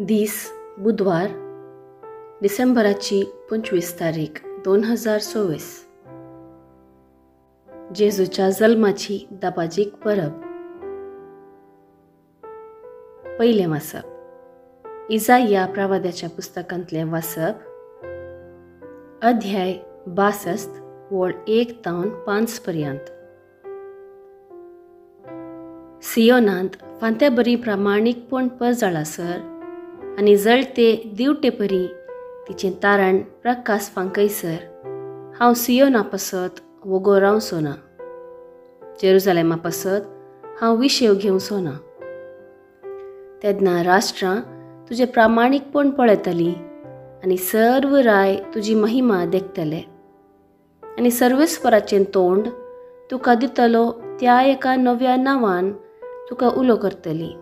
दीस बुधवार डिसेंबराची 25 तारीख 2024. जेजूच्या जल्माची दबाजीक परब. पयलें वाचप इजाया प्रवाद्याच्या पुस्तकांतलें वाचप, अध्याय 62 वळ 1 तावन 5 पर्यंत. सियोनांत फांत्या बरी प्रामाणीकपण परजळासर आनी जळते दिवटे परी तिचें तारण प्रकाश फांकयसर हांव सियोना पासत वोगो रावचो ना, जेरुजालेमा पासत हांव विशेव घेवचो ना. तेन्ना राष्ट्रां तुजें प्रामाणीकपण पळयतलीं आनी सर्व राय तुजी महिमा देखतले आनी सर्वेस्पराचें तोंड तुका दितलो त्या एका नव्या नांवान तुका उलो करतली.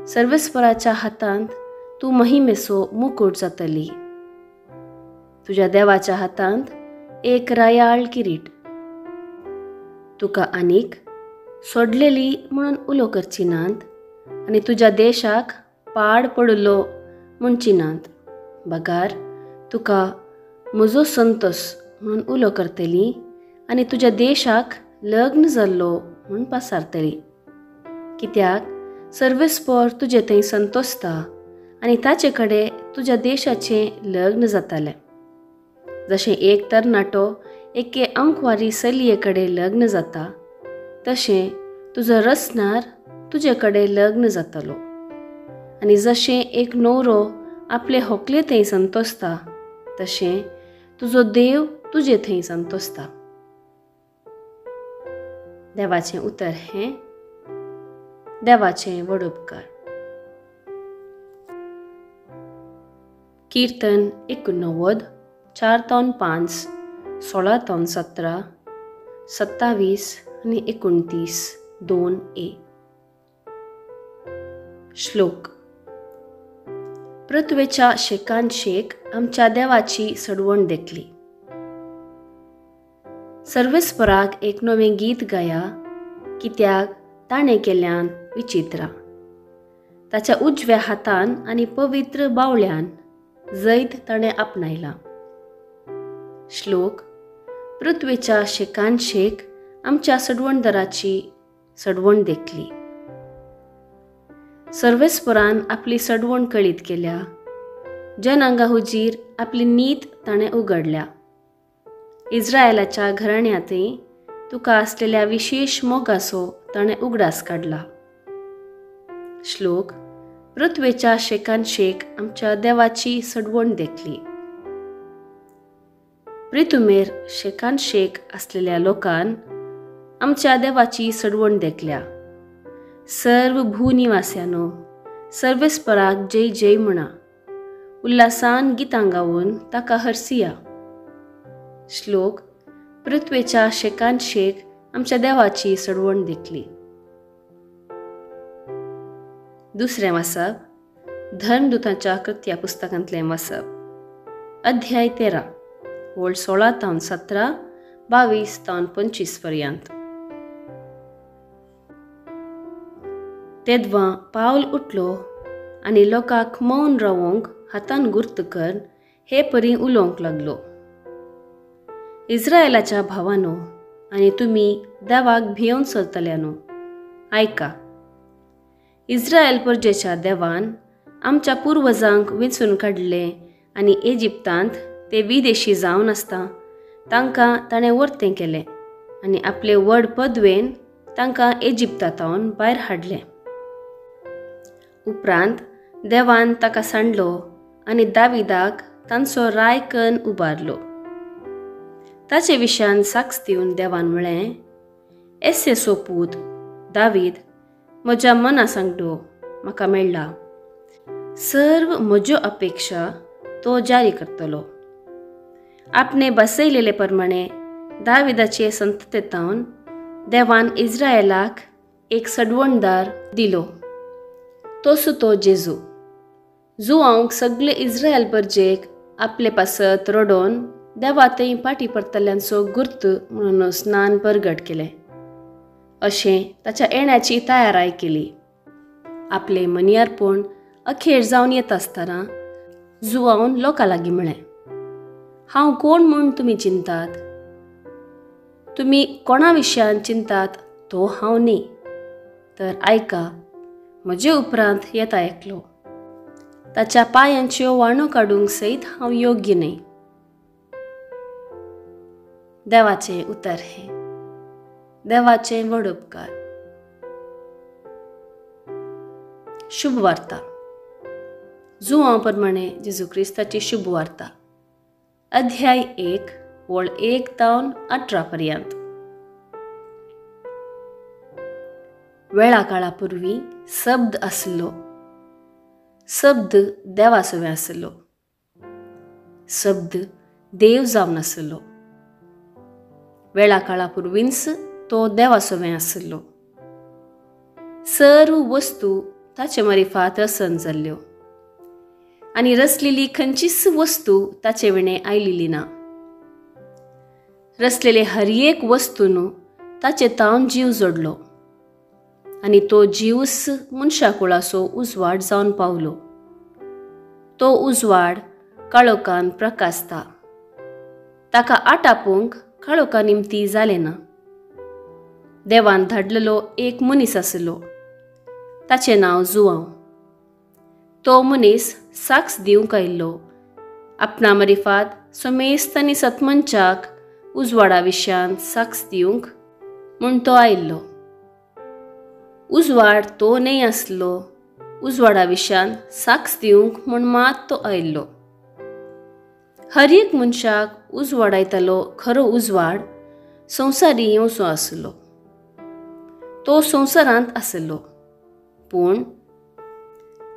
सर्वेस्पराच्या हातांत तूं महिमेचो मुकूट जातली, तुज्या देवाच्या हातांत एक रायाळ किरीट. तुका आनीक सोडलेली म्हणून उलो करची नात आनी तुज्या देशाक पाड पडलो म्हणची नात, बगार तुका म्हजो संतोस म्हणून उलो करतली आनी तुज्या देशाक लग्न जाल्लो म्हूण पासारतली. कित्याक सर्वेस्पर तुजे थंय संतोसता आनी ताचे कडेन तुज्या देशाचें लग्न जातालें. जशें एक तरणाटो एके अंकवारी चलये कडेन लग्न जाता, तशें तुजो रसनार तुजे कडेन लग्न जातलो. आनी जशें एक न्हवरो आपले होकले थंय संतोसता, तशें तुजो देव तुजे थंय संतोसता. देवाचें उतर हें देवाचें व्हड उपकार. कीर्तन 89, 4 तावन 5, 16 तावन 17, 27 आनी 29 2a. श्लोक. पृथ्वेच्या शेकान शेक आमच्या देवाची सडवण देखली. सर्वेस्पराक एक नवें गीत गाया, कित्याक ताणें केल्यान विचित्रा. ताच्या उजव्या हातान आनी पवित्र बावल्यान जैत ताणें आपणायलां. श्लोक. पृथ्वेच्या शेकान शेक आमच्या सडवणदाराची सडवण देखली. सर्वेस्परान आपली सडवण कळीत केल्या, जनांगा हुजीर आपली नीत ताणें उगडल्या. इस्रायलाच्या घराण्यांतय तुका आसलेल्या विशेश मोगाचो ताणें उगडास काडला. श्लोक. पृथ्वेच्या शेकान शेक आमच्या देवाची सडवण देखली. प्रितुमेर शेकान शेक आसलेल्या लोकान आमच्या देवाची सडवण देखल्या. सर्व भूनिवास्यानो सर्वेस्पराक जय जय म्हणा, उल्हासान गितां गावन ताका हरसिया. श्लोक. पृथ्वेच्या शेकान शेक आमच्या देवाची सडवण देखली. दुसरें वाचप धर्मदूतांच्या कृत्या पुस्तकांतलें वाचप, अध्याय 13 वळ 16 तावन 17, 22 तावन 25 पर्यंत. तेदवां पावल उठलो आनी लोकांक मौन रावोंक हातान गुर्त कर हे परी उलोवंक लागलो. इस्रायलाच्या भावानो आनी तुमी देवाक भियोवन चलतल्यानो, आयका. इस्रायल परजेच्या देवान आमच्या पुर्वजांक वेंचून काडले आनी इजिप्तांत ते विदेशी जावन आसता तांकां ताणें वर्तें केलें आनी आपले व्हड पदवेन तांकां इजिप्तांत भायर हाडलें. उपरांत देवान ताका सांडलो आनी दाविदाक तांचो राय कन उबारलो. ताचे विशयान साक्ष दिवन देवान म्हळें, एस्सेसो पूत दावीद म्हज्या मना सांगडो म्हाका मेळ्ळा, सर्व म्हज्यो अपेक्षा तो जारी करतलो. आपणे बसयलेले प्रमाणे दाविदाचे संततेतावन देवान इस्रायलाक एक सडवणदार दिलो, तसो तो जेजू. जुआंक सगळे इस्रायल परजेक आपले पासत रडोन देवा थंय पाटी परतल्यांचो गुर्त म्हणून स्नान परगट केलें. अशें ताच्या येण्याची तयाराय केली. आपले मनियारपण अखेर जावन येता आसतना जुवावन लोकां लागीं म्हळें, हांव कोण म्हूण तुमी चिंतात? तुमी कोणा विशयान चिंतात तो हांव न्ही. तर आयका, म्हजे उपरांत येता एकलो, ताच्या पांयांच्यो वाणो काडूंक सयत हांव योग्य न्हय. देवाचें उतर हें. देवाचें व्हड उपकार. शुभ वार्ता. जुवां प्रमाणे जेजू क्रिस्ताची शुभ वार्ता, अध्याय 1 वळ 1 तावन 18 पर्यंत. वेळा काळा पूर्वी शब्द आसलो, शब्द देवासवें आसलो, शब्द देव जावन आसलो. वेळा काळा पूर्वींच तो देवासवें आसलो. सर्व वस्तू ताचे मारिफात रसन जाल्ल्यो आनी रसलेली खंयचीच वस्तू ताचे विणें आयलेली ना. रसलेले हर एक वस्तून ताचे तावन जीव जोडलो आनी तो जीवच मनशा कुळाचो उजवाड जावन पावलो. तो उजवाड काळोखान प्रकाशता, ताका आटापूंक काळोखा निमती जालें ना. देवान धाडलेलो एक मनीस आसलो, ताचें नांव जुवांव. तो मनीस साक्ष दिवंक आयिल्लो, आपणा मारिफात समेस्त आनी सतमनच्याक उजवाडा विशयान साक्ष दिवंक म्हूण तो आयिल्लो. उजवाड तो न्हय आसलो, उजवाडा विशयान साक्ष दिवंक म्हूण मात तो आयिल्लो. हर एक मनशाक उजवाडायतालो खरो उजवाड संवसारी येवचो आसलो. तो संवसारांत आसलो, पूण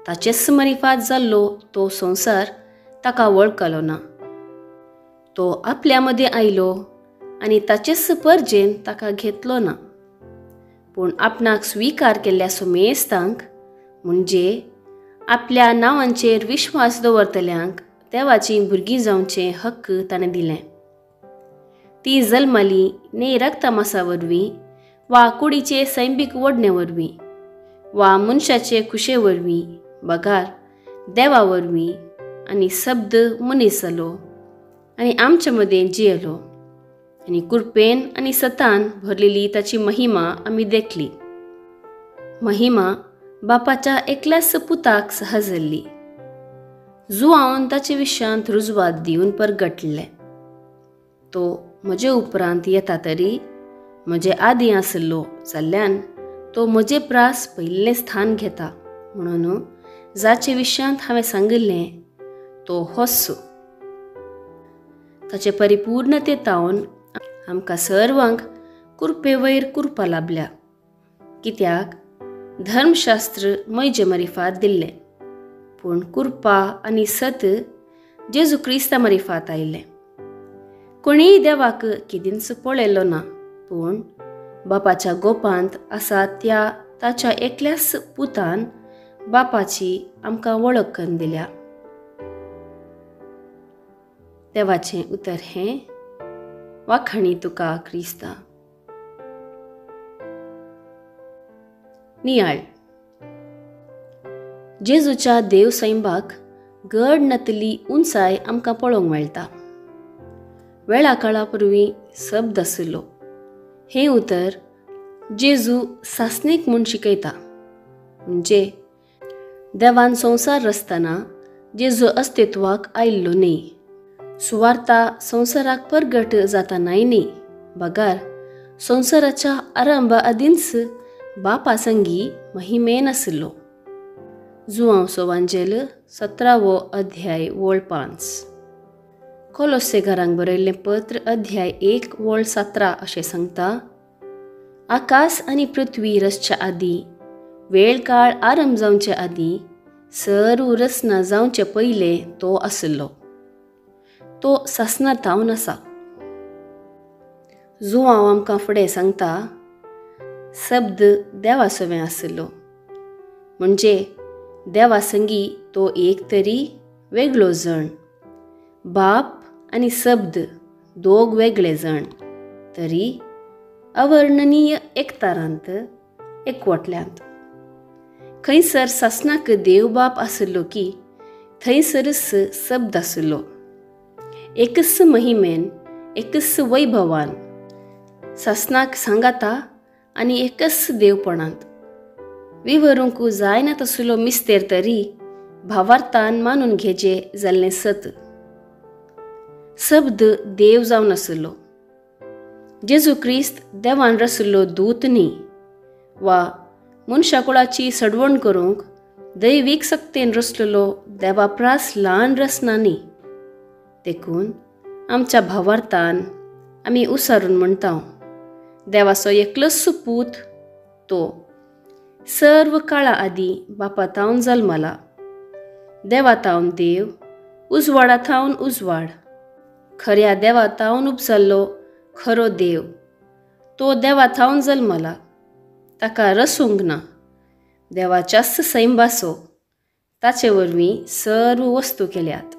ताचेच मारिफात जाल्लो तो संवसार ताका वळखलो ना. तो आपल्या मदें आयलो आनी ताचेच परजेन ताका घेतलो ना. पूण आपणाक स्विकार केल्ल्या समेस्तांक, म्हणजे आपल्या नांवांचेर विश्वास दवरतल्यांक, देवाचीं भुरगीं जावचें हक्क ताणें दिलें. ती जल्माली न्ही रक्तमासा वरवीं वा कुडीचे सैमीक ओडणे वरवीं वा मनशाचे खुशे वरवीं, बगार देवा वरवीं. आनी शब्द मनीस जालो आनी आमचे मदें जियेलो आनी कृपेन आनी सतान भरलेली ताची महिमा आमी देखली. महिमा बापाच्या एकल्याच पुताक सहज जाल्ली. जुवावन ताचे विशयांत रुजवात दिवन परगटले. तो म्हजे उपरांत येता तरी म्हजे आदीं आसलो जाल्ल्यान तो म्हजे प्रास पयिल्लें स्थान घेता, म्हणून जाचे विशयांत हांवें सांगिल्लें तो होच. ताचे परिपूर्णते तावन आमकां सर्वांक कृपे वयर कृपा लाभल्या. कित्याक धर्मशास्त्र म्हजे मारिफात दिल्लें, पूण कृपा आनी सत जेजू क्रिस्ता मारिफात आयिल्लें. कोणीय देवाक केदींच पळयलो ना, पूण बापाच्या गोपांत आसा त्या ताच्या एकल्याच पुतान बापाची आमकां वळख करून दिल्या. देवाचें उतर हें. वाखाणी तुका क्रिस्ता. नियाळ. जेजूच्या देव सैंबाक गड नातली उंचाय आमकां पळोवंक मेळटा. वेळा काळा पूर्वी शब्द आसलो हें उतर जेजू सासणीक म्हूण शिकयता. म्हणजे देवान संवसार रचतना जेजू अस्तित्वाक आयिल्लो न्ही, सुवार्ता संवसाराक परगट जातानाय न्ही, बगार संवसाराच्या आरंभा आदींच बापा संगी महिमेन आसलो. जुवांव सोवांजेल 17वो अध्याय वळ 5. कोलोसेगारांक बरयल्लें पत्र अध्याय 1 वळ 17 अशें सांगता, आकाश आनी पृथ्वी रचच्या आदीं, वेळ काळ आरंभ जावचे आदीं, सर्व रचना जावचे पयलें तो आसलो. तो सासना तावन आसा. जुवांव आमकां फुडें सांगता, शब्द देवासवें आसलो, म्हणजे देवा संगी तो एक तरी वेगळो जण. बाप आनी शब्द दोग वेगळे जण तरी अवर्णनीय एकतारांत एकवटल्यांत. खंयसर सासणाक देवबाप आशिल्लो की थंयसरच शब्द आशिल्लो. एकच महिमेन, एकच वैभवान सासणाक सांगाता आनी एकच देवपणांत विवरूंक जायना तसलो मिस्तेर तरी भावार्थान मानून घेजे जाल्लें सत. शब्द देव जावन आशिल्लो. जेजू क्रिस्त देवान रशिल्लो दूत न्ही वा मनशाकुळाची सडवण करूंक दैवीक सक्तेन रचलेलो देवाप्रास ल्हान रचना न्ही. देखून आमच्या भावार्थान आमी उसारून म्हणटा, देवाचो एकलोच पूत तो सर्व काळा आदीं बापा थावन जल्मला, देवा थावन देव, उजवाडा थावन उजवाड, खऱ्या देवा थावन उपजल्लो खरो देव. तो देवा थावन जल्मला, ताका रसूंक ना, देवाच्याच सैंबासो, ताचे वरवीं सर्व वस्तू केल्यात.